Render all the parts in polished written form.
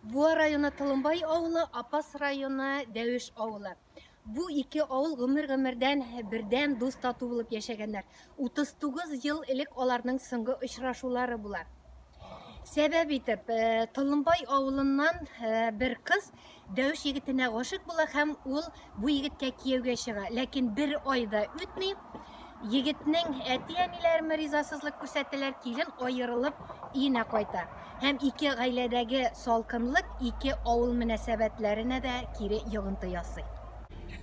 Буа районы Толымбай авылы, Апас районы Дәвеш авылы. Бу ике авыл гомер-гомердән бердәм дус тату булып яшәгәннәр. 39 ел элек аларның соңгы очрашулары була. Сәбәп итеп, э, Толымбай авылыннан э, бер кыз Дәвеш егетенә гашыйк була һәм ул бу егеткә кияүгә чыга. Ләкин бер ай да үтми, егетнең әти-әниләреме ризасызлык күрсәтәләр, килен аерылып өенә кайта. Һәм ике гаиләдәге салкынлык ике авыл мөнәсәбәтләренә дә кире йогынты ясый.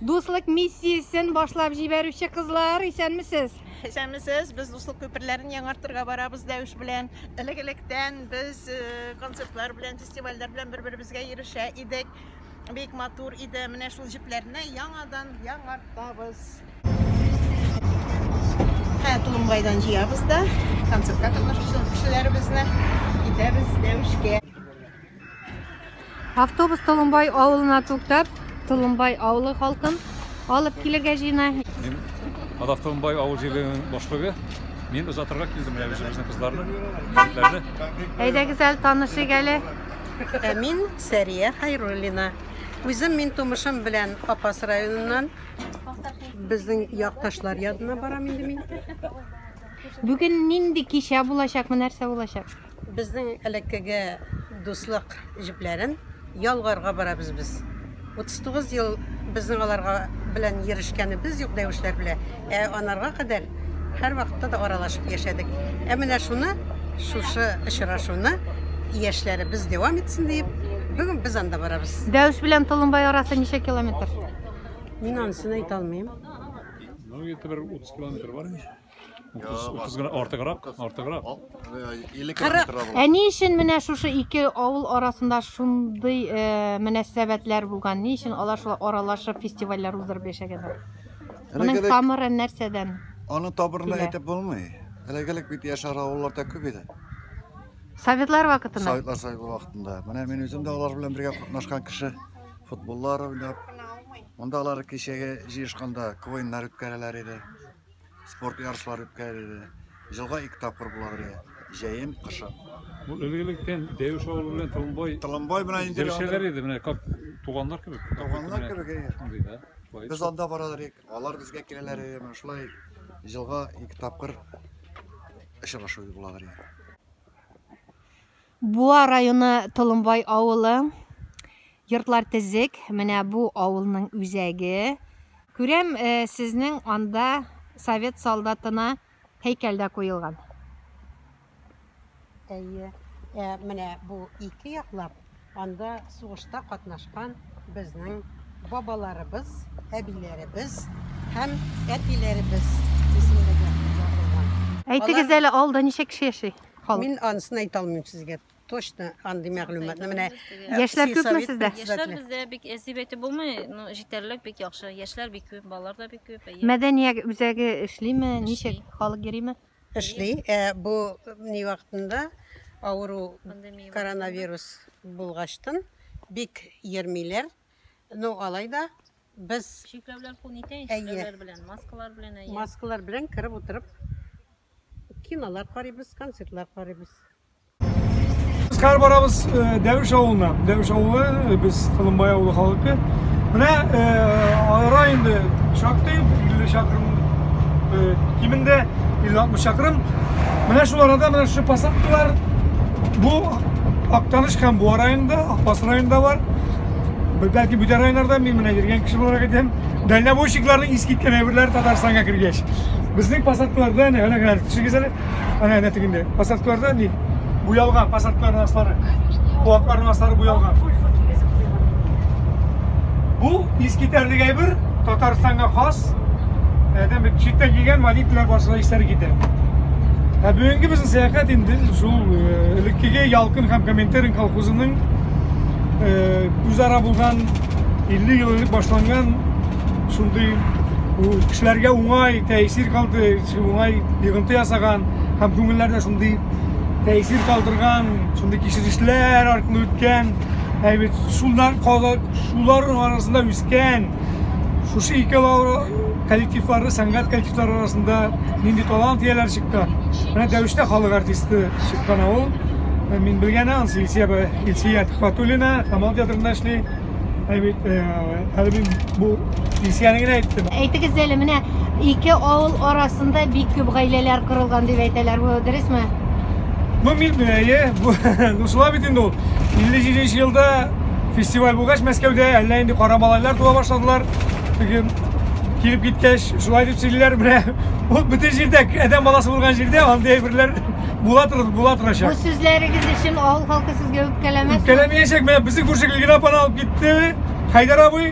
Дуслык миссиясен башлап җибәрүче кызлар, исәнмесез! Исәнмесез, без дуслык күперләрен яңартырга барабыз Дәвеш белән. Элек-электән без э, концертлар белән, фестивальләр белән бер-беребезгә ирешә идек. Бик матур иде. Менә шул җепләрне яңадан яңартабыз. Ә Толымбайдан җыябыз да концертка катнашучы кешеләребезне китәбез Дәвешкә. Автобус Толымбай авылына туктап, Толымбай авылы халкын алып килергә җыена. Мин Адав Толымбай авыл җирлегенең башлыгы. Мин озатырга килдем менә үзебезнең кызларны, егетләрне. Әйдәгез әле танышыйк әле. Ә мин Сәрия Хайруллина. Үзем мин тумышым белән Апас районыннан. Безнең якташлар янына барам инде мин. Бүген нинди кичә булачакмы, нәрсә булачак? Безнең элеккеге дуслык җепләрен ялгарга барабыз без. 39 ел безнең аларга белән йөрешкәнебез юк дәвешләр белән. Ә анарга кадәр һәрвакытта да аралашып яшәдек. Ә менә шуны, шушы очрашуны яшьләребез дәвам итсен диеп, бүген без анда барабыз. Дәвеш белән Толымбай арасы ничә километр? Мин анысын әйтә алмыйм. Ну, где-то бер 30 километр бар инде. 30 гына артыграк, артыграк. 50 километр була. Ә ни өчен менә шушы ике авыл арасында шундый э, мөнәсәбәтләр булган? Ни өчен алар шулай аралашып фестивальләр уздырып яшәгәннәр? Моның Элек-элек тамыры нәрсәдән? Аны табырына килә? әйтеп булмый. Элек-элек бит яшәр авылларда күп иде. Советлар вакытында. Советлар Союзы вакытында. Менә мин үзем дә алар белән бергә катнашкан кеше. Футболлар уйнап, монда алар кичәгә җыешканда КВНнар үткәрәләр иде. Спорт ярышлары үткәрәләр иде. Елга ике тапкыр була иде. Җәен, кышын. Бу элек-электән Дәвеш авылы белән Толымбай Толымбай белән инде йөрешәләр иде, менә как туганнар кебек. Туганнар кебек, әйе. Шундый да. Шулай. Без анда баралар идек, алар безгә киләләр иде. Менә шулай елга ике тапкыр очрашу була иде. Буа районы Толымбай авылы. Йортлар төзек. Менә бу авылның үзәге. Күрәм, э, сезнең анда совет солдатына һәйкәл дә куелган. Әйе. Ә менә бу ике яклап анда сугышта катнашкан безнең бабаларыбыз, әбиләребез һәм әтиләребез исемлеге язылган. Әйтегез әле, авылда ничә кеше яши? Халык. Мин анысын әйтә алмыйм сезгә. Точно андый мәгълүматны менә э, Яшьләр күпме сельсовет сездә? Яшьләр председателе. бездә бик әз дип әйтеп булмый, но җитәрлек, бик яхшы. Яшьләр бик күп, балалар да бик күп. Әйе. Мәдәният үзәге эшлиме? Ничек? Эшли. Халык йөриме? Эшли. Ә бу ни вакытында авыру Пандемия коронавирус булгачтын бик йөрмиләр. Ну, алай да без Чикләүләр кул нитә, Әйе. чикләүләр белән, маскалар белән, әйе. маскалар белән кереп утырып кинолар карыйбыз, концертлар карыйбыз. Без хәзер барабыз э, Дәвеш авылына. Дәвеш авылы, э, без Толымбай авылы халкы. Менә э, ара инде шактый, 50 чакрым э, кимендә 50-60 чакрым. Менә шул арада менә шушы посадкалар бу Актаныш һәм Буа районында, Апас районында бар. Бәлки бүтән районнарда мин менә йөргән кеше буларак әйтәм. Дальнобойщикларның искиткән әйберләре Татарстанга кергәч. Безнең посадкаларда әнә әнә генә төшегез әле. Әнә әнә тегендә. Посадкаларда ни? Буялган посадкаларның аслары. Куакларның аслары буялган. Бу искитәрлек әйбер Татарстанга хас. Әдәм бит читтән килгән водительләр барысы да исләре китә. Ә бүгенге безнең сәяхәт инде шул э, элеккеге Ялкын һәм Коминтерн колхозының э, үзара булган 50 ел элек башланган шундый кешеләргә уңай тәэсир калды, уңай йогынты ясаган һәм күңелләрдә шундый тәэсир калдырган, шундый кичерешләр аркылы үткән, әйбит шулар шулар арасында үскән шушы ике коллективлары, сәнгать коллективлары арасында нинди талант ияләре чыккан. Менә Дәвештә халык артисты чыккан авыл. Мин белгәне ансы Илсия, Илсия Төхвәтуллина, Камал театрында эшли. Ә бит әле мин бу Илсияне генә әйттем. Әйтегез әле, менә ике авыл арасында бик күп гаиләләр корылган дип әйтәләр. Бу дөресме? Бу мин, әйе, бу ну шулай бит инде ул. 57 елда фестиваль булгач Мәскәүдә әллә инде кара малайлар туа башладылар. Теге килеп киткәч, шулай дип сөйлиләр. Менә ул бөтен җирдә, адәм баласы булган җирдә андый әйберләр була тор, була торачак. Бу сүзләрегез өчен авыл халкы сезгә үпкәләмәс. Үпкәләмәячәк. Менә безнең күрше Гөлгенә апаны алып китте Хәйдәр абый.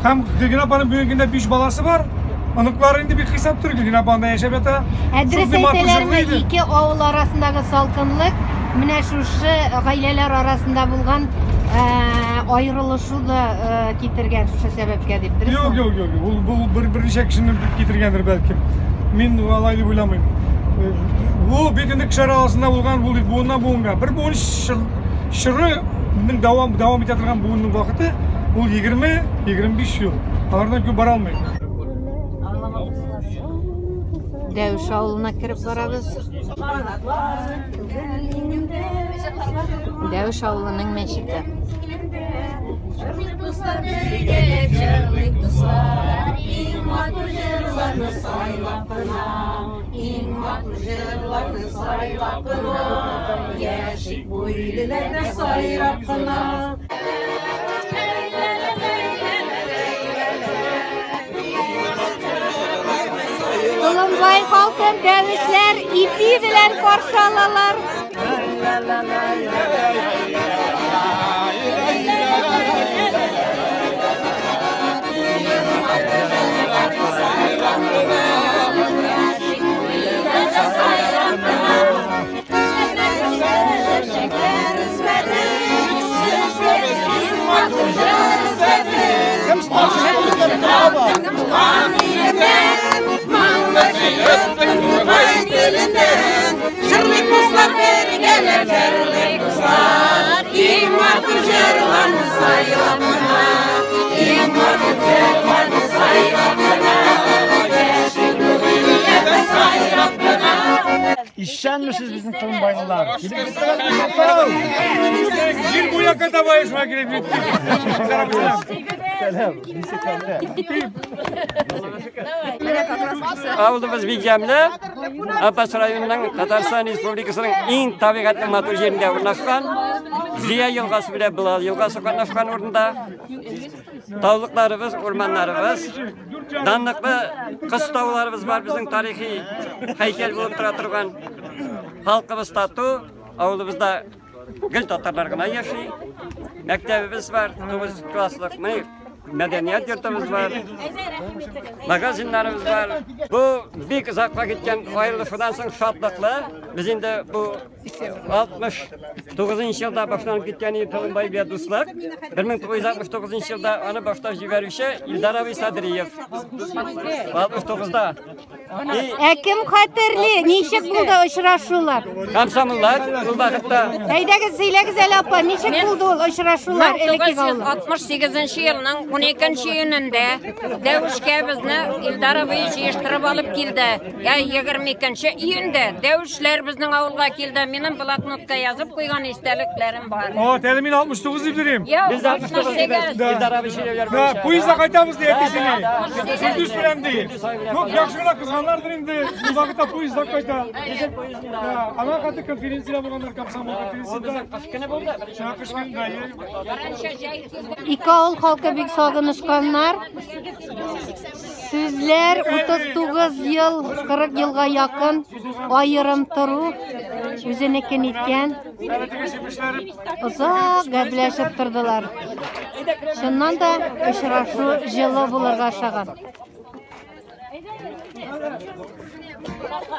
Һәм Гөлгенә апаның бүгенге көндә 5 баласы бар. Оныклары инде бик хисаптыр, Гөлгенә апа анда яшәп ята. Ә дөрес Шундый матур әйтәләрме, җырлый иде. ике авыл арасындагы салкынлык менә шушы гаиләләр арасында булган аерылышу да китергән шушы сәбәпкә дип, дөресме? Юк, юк, юк, ул бу бер берничә кешене китергәндер бәлкем. Мин алай дип уйламыйм. Бу бит инде кешеләр арасында булган, бу бит буыннан буынга. Бер буын чоры дәвам дәвам итә торган буынның вакыты ул 20-25 ел. Алардан күп бара алмый. Дәвеш авылына кереп барабыз. Дәвеш авылының мәчете. Толымбай халкын дәвешләр ипи белән каршы алалар. Исәнмесез безнең Толымбайлылар. Килеп Җил буя кайтабай шуңа килеп җиттек. Авылыбыз бик ямьле. Апас районының Татарстан Республикасының иң табигатьле матур җирендә урнашкан. Зия елгасы белән Былал елгасы катнашкан урында. Таулыкларыбыз, урманнарыбыз, данлыклы кыз тауларыбыз бар, безнең тарихи һәйкәл булып тора торган. Халкыбыз тату, авылыбызда гел татарлар гына яши. Мәктәбебез бар, 9 класслык, менә мәдәният йортыбыз бар, магазиннарыбыз бар. Бу бик озакка киткән аерылышудан соң шатлыклы. Без инде бу 69 елда башланып киткән Толымбай белән дуслык. 1969 елда аны башлап җибәрүче Илдар абый Садриев. 69-да. Ә кем хәтерли, ничек булды очрашулар? Комсомоллар ул вакытта. Әйдәгез, сөйләгез әле, апа, ничек булды ул очрашулар элеккеге авылда? 1968 елның 12 июнендә Дәвешкә безне Илдар абый җыештырып алып килде. Ә 22 июньдә Дәвешләр безнең авылга килде. Минем блокнотка язып куйган истәлекләрем бар. О, әле мин 69 дип йөрим. Без 69 дибез. Илдар абый сөйләүләр Да, буенча. поездда кайтабыз ди әтисенә. Да, да. Фирдүс белән ди. Ну, яхшы гына кызганнардыр инде. Бу вакытта поездда кайта. Да, аңа каты конференцияләр булганнар, комсомол конференциясендә. Кыш көне булды. Ха, кыш көне, да. Ике авыл халкы бик сагынышканнар. Сүзләр 39 ел, 40 елга якын аерым тору үзенекен иткән. Озак гәпләшеп тордылар. Чыннан да очрашу җылы булырга ошаган.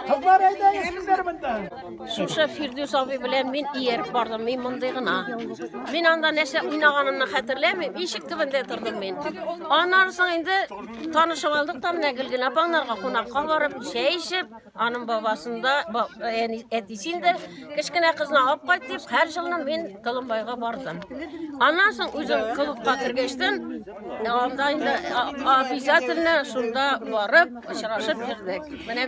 Кызлар әйдәгез сезләр монда. Шушы Фирдүс абый белән мин ияреп бардым, мин мондый гына. Мин анда нәрсә уйнаганымны хәтерләмим, ишек төбендә тордым мин. Аннан соң инде танышып алдык та менә Гөлгенә апаңнарга кунакка барып, чәй эчеп, аның бабасында, әтисен дә кечкенә кызны алып кайт дип, һәр елны мин Толымбайга бардым. Аннан соң үзем клубка кергәчтен, анда инде обязательно шунда барып, очрашып йөрдек.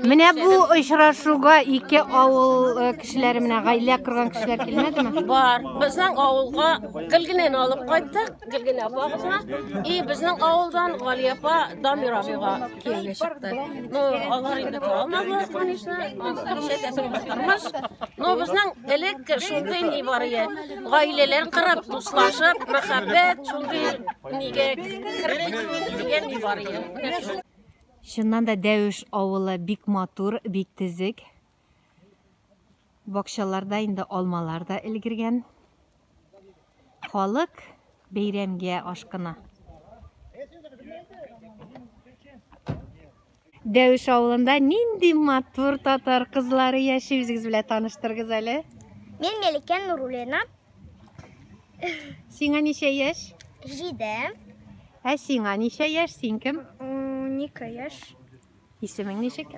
Менә менә бу очрашуга ике авыл э, кешеләре менә гаилә корган кешеләр килмәдеме? Бар. Безнең авылга Гөлгенәне алып кайттык, Гөлгенә апагызны. И безнең авылдан Галия апа Дамир абыйга кияүгә чыкты. Ну, алар инде тора алмадылар, конечно. Тормыш. Но безнең элек шундый ни бар иде. Гаиләләр корып, дуслашып, мәхәббәт шундый нигә кереп дигән ни бар иде. Менә шул. Чыннан да Дәвеш авылы бик матур, бик төзек. Бакчаларда инде алмалар да өлгергән. Халык бәйрәмгә ашкына. Дәвеш авылында нинди матур татар кызлары яши, үзегез белән таныштырыгыз әле. Мин Мәликә Нуруллина. Сиңа ничә яшь? 7. Ә сиңа ничә яшь? Син кем? 12 яшь. Исемең ничек?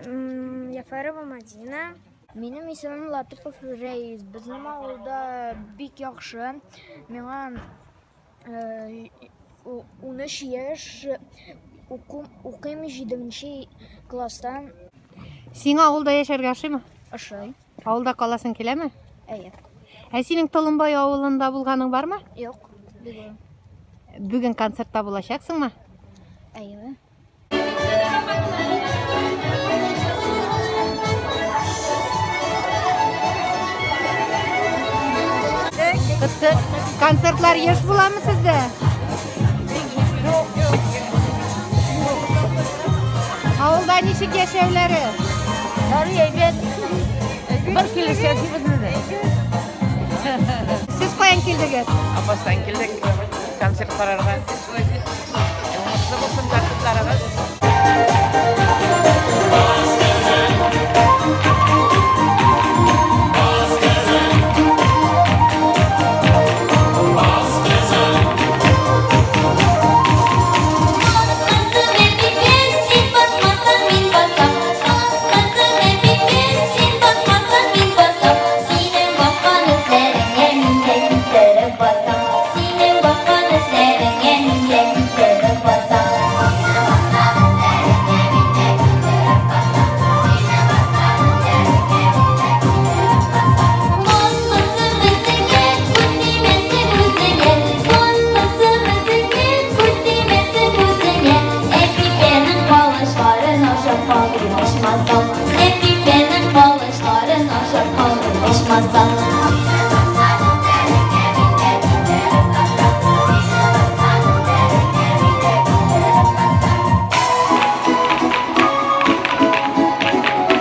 Яфарова Мадина. Минем исемем Латыпов Рәис. Безнең авылда бик яхшы. Миңа 13 яшь, укыйм 7 класстан. Сиңа авылда яшәргә ошыймы? Ошый. Авылда каласың киләме? Әйе. Ә синең Толымбай авылында булганың бармы? Юк, бүген. Бүген концертта булачаксыңмы? Әйе. Концертлар еш буламы сездә? Авылда ничек яшәүләре? Ярый, әйбәт. Бер килеш яшибез инде. Сез каян килдегез? Апастан килдек. Концерт карарга. Уңышлы булсын концертларыгыз.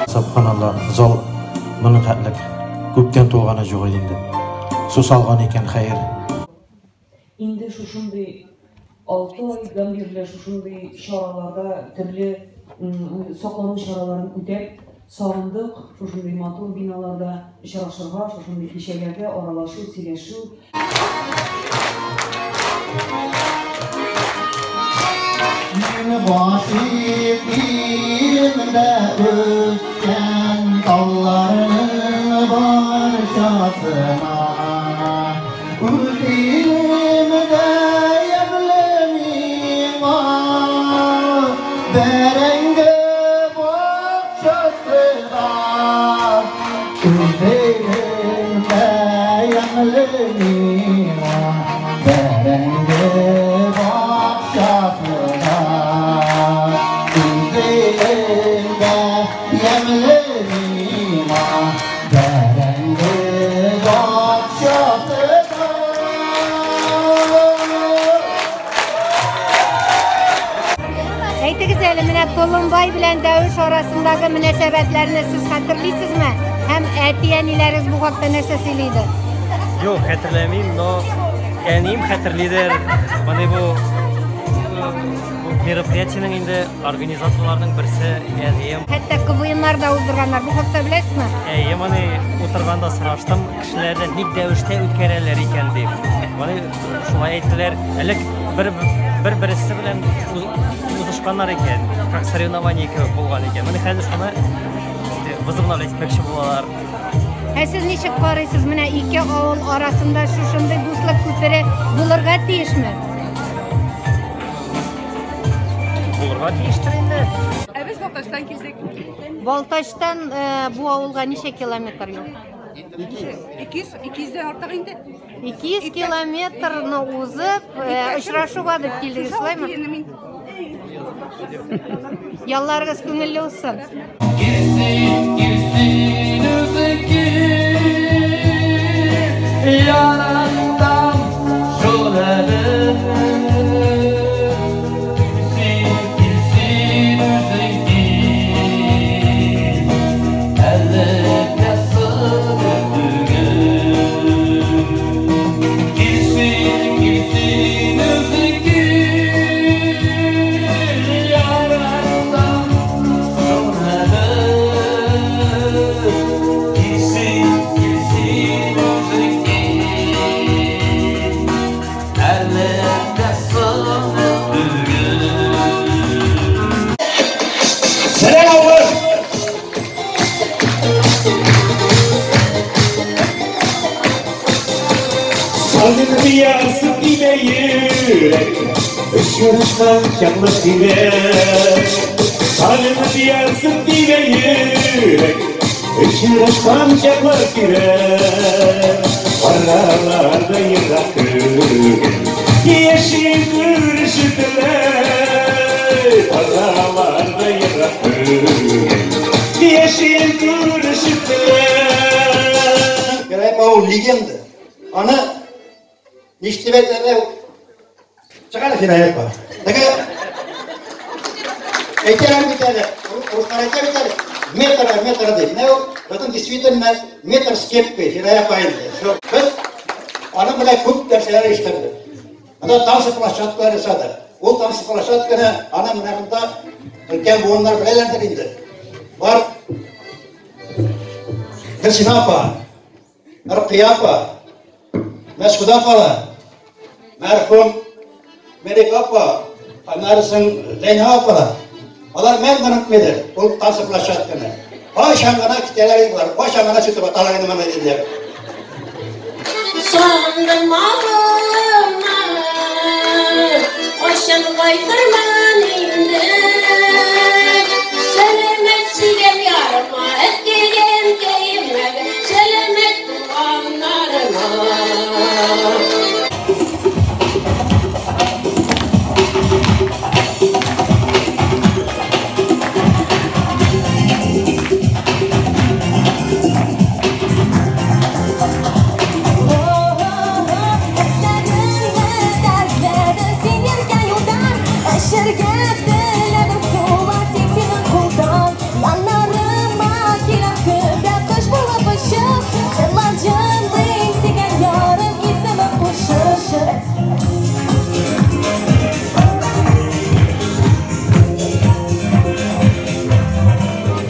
Субханалла, зал моның хәтлек күптән тулганы юк иде инде. Су салган икән, хәер. Инде шушындый 6 айдан бирле шушындый чараларда төрле саклану чараларын үтәп, сагындык шушындый матур биналарда очрашырга, шушындый кичәләрдә аралашу, сөйләшү. Мин гашыйк илемдә үскән талларның барчасына. Үз илемдә ямьле миңа бәрәңге бакчасы да. Үз илемдә ямьле миңа бәрәңге бакчасы да. Үз илемдә ямьле миңа бәрәңге бакчасы да. Әйтегез әле, менә Толымбай белән Дәвеш арасындагы мөнәсәбәтләрне сез хәтерлисезме? Һәм әти-әниләрегез бу хакта нәрсә сөйли иде? Юк, хәтерләмим, но әнием хәтерлидер. Моны бу мероприятиенең инде организаторларының берсе әнием. Хәтта КВНнар да уздырганнар. Бу хакта беләсезме? Әйе, моны утырганда сораштым, кешеләрдән ник Дәвештә үткәрәләр икән дип. Моны шулай әйттеләр. Элек бер бер-берсе белән узышканнар икән, как соревнование кебек булган икән. Моны хәзер шуны возобновлять итмәкче булалар. Ә сез ничек карыйсыз, менә ике авыл арасында шушындый дуслык күпере булырга тиешме? Булырга тиештер инде. Ә без Балтачтан килдек. Балтачтан бу авылга ничә километр юл? 200, 200дән артык инде. 200 километрны узып, очрашуга дип килдегез, шулаймы? Ялларыгыз күңелле булсын. Килсен, килсен үзең кил, яратам шул әле. Килсен, килсен үзең кил, әле дә сыны түгел. Килсен, килсен үзең кил, яратам шул әле. Килсен, килсен үзең кил, әле дә сыны түгел. Сәлам, авыл! Сагынып ярсып тибә йөрәк, Очрашкан чаклы сирәк. Сагынып ярсып тибә йөрәк, Очрашкан чаклы сирәк. Араларда ерак түгел, Яшим күрешеп теләк. Араларда ерак түгел, Яшим күрешеп теләк. Фирая апа ул легенда. Аны ничек әйтәләр? Чыгар Фирая апа. Теге әйтәләр бит әле, урыслар әйтә бит әле, метр, метр ди. Менә ул бөтен действительно метр с кепкой Фирая апа инде. Шул без аның белән күп нәрсәләр эшләдек. Анда танцы площадкалар ясадык. Ул танцы площадканы аны менә монда өлкән буыннар беләләрдер инде. Бар Гөлсинә апа, Рукыя апа, Мәсхүдә апалар, мәрхүм Мелик апа, аннары соң Зәйнә апалар. Алар мәңге онытмыйдыр ул танцы площадканы. Кайчан гына китәләр иде болар, кайчан гына сүтеп аталар инде моны диделәр. Сагындым авылны, кайчан кайтырмын инде. Сәламәт сөйгән ярыма, әткәй-әнкәемә, сәламәт туганнарыма.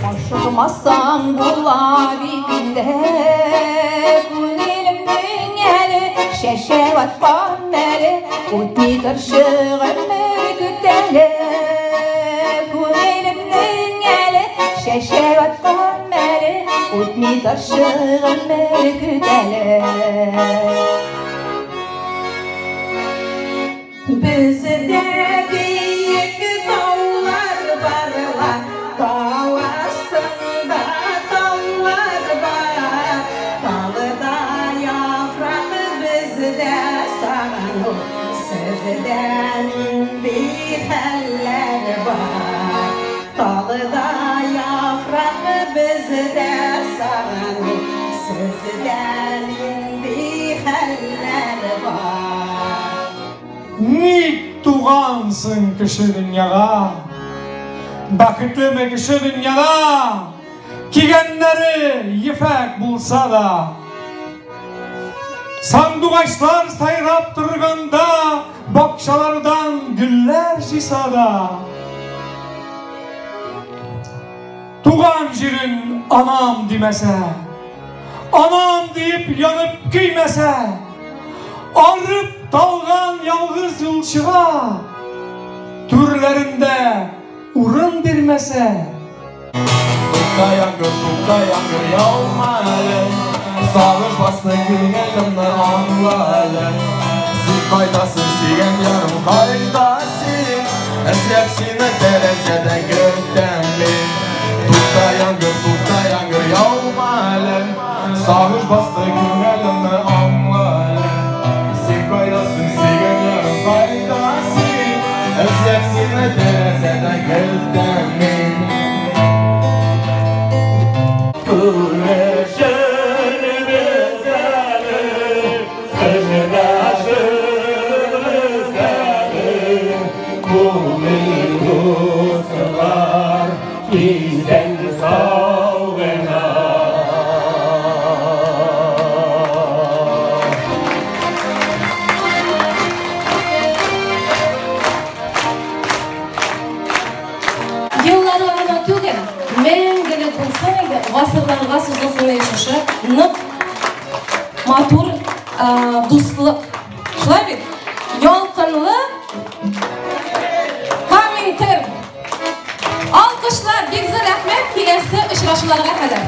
Ашыкмасаң була бит инде, күңелемнең әле чәчәк аткан әле, үтми торчы гомер көтәле. Күңелемнең әле чәчәк аткан әле, үтми торчы гомер көтәле. Бездә биек таулар барла, тау астында таулар бар. Талда яфрак бездә сагыну, сездә нинди хәлләр бар. Талда яфрак бездә сагыну, сездә нинди хәлләр бар. Ник тугансың кеше дөньяга? Бәхетлеме кеше дөньяда? Кигәннәре ефәк булса да. Сандугачлар сайрап торганда, бакчалардан гөлләр җыйса да. Туган җирен анам димәсә, анам диеп янып көймәсә, арып талган ялгыз юлчыга түрләрендә урын бирмәсә. Тукта яңгыр, тукта яңгыр, яума әле, сагыш басты күңелемне аңла әле. Син кайдасың, сөйгән ярым, кайда син? Эзләп сине тәрәзәдән көтәм Сине тәрәзәдән көтәм мин. Күрешербез әле, очрашырбыз әле, Күңел дуслар исән сау гына. Еллары гына түгел, мәңгелек булсын инде, гасырларга сузылсын иде шушы нык, матур дуслык. Шулай бит? Ялкынлы Коминтерн. Алкышлар, бик зур рәхмәт, киләсе очрашуларга кадәр.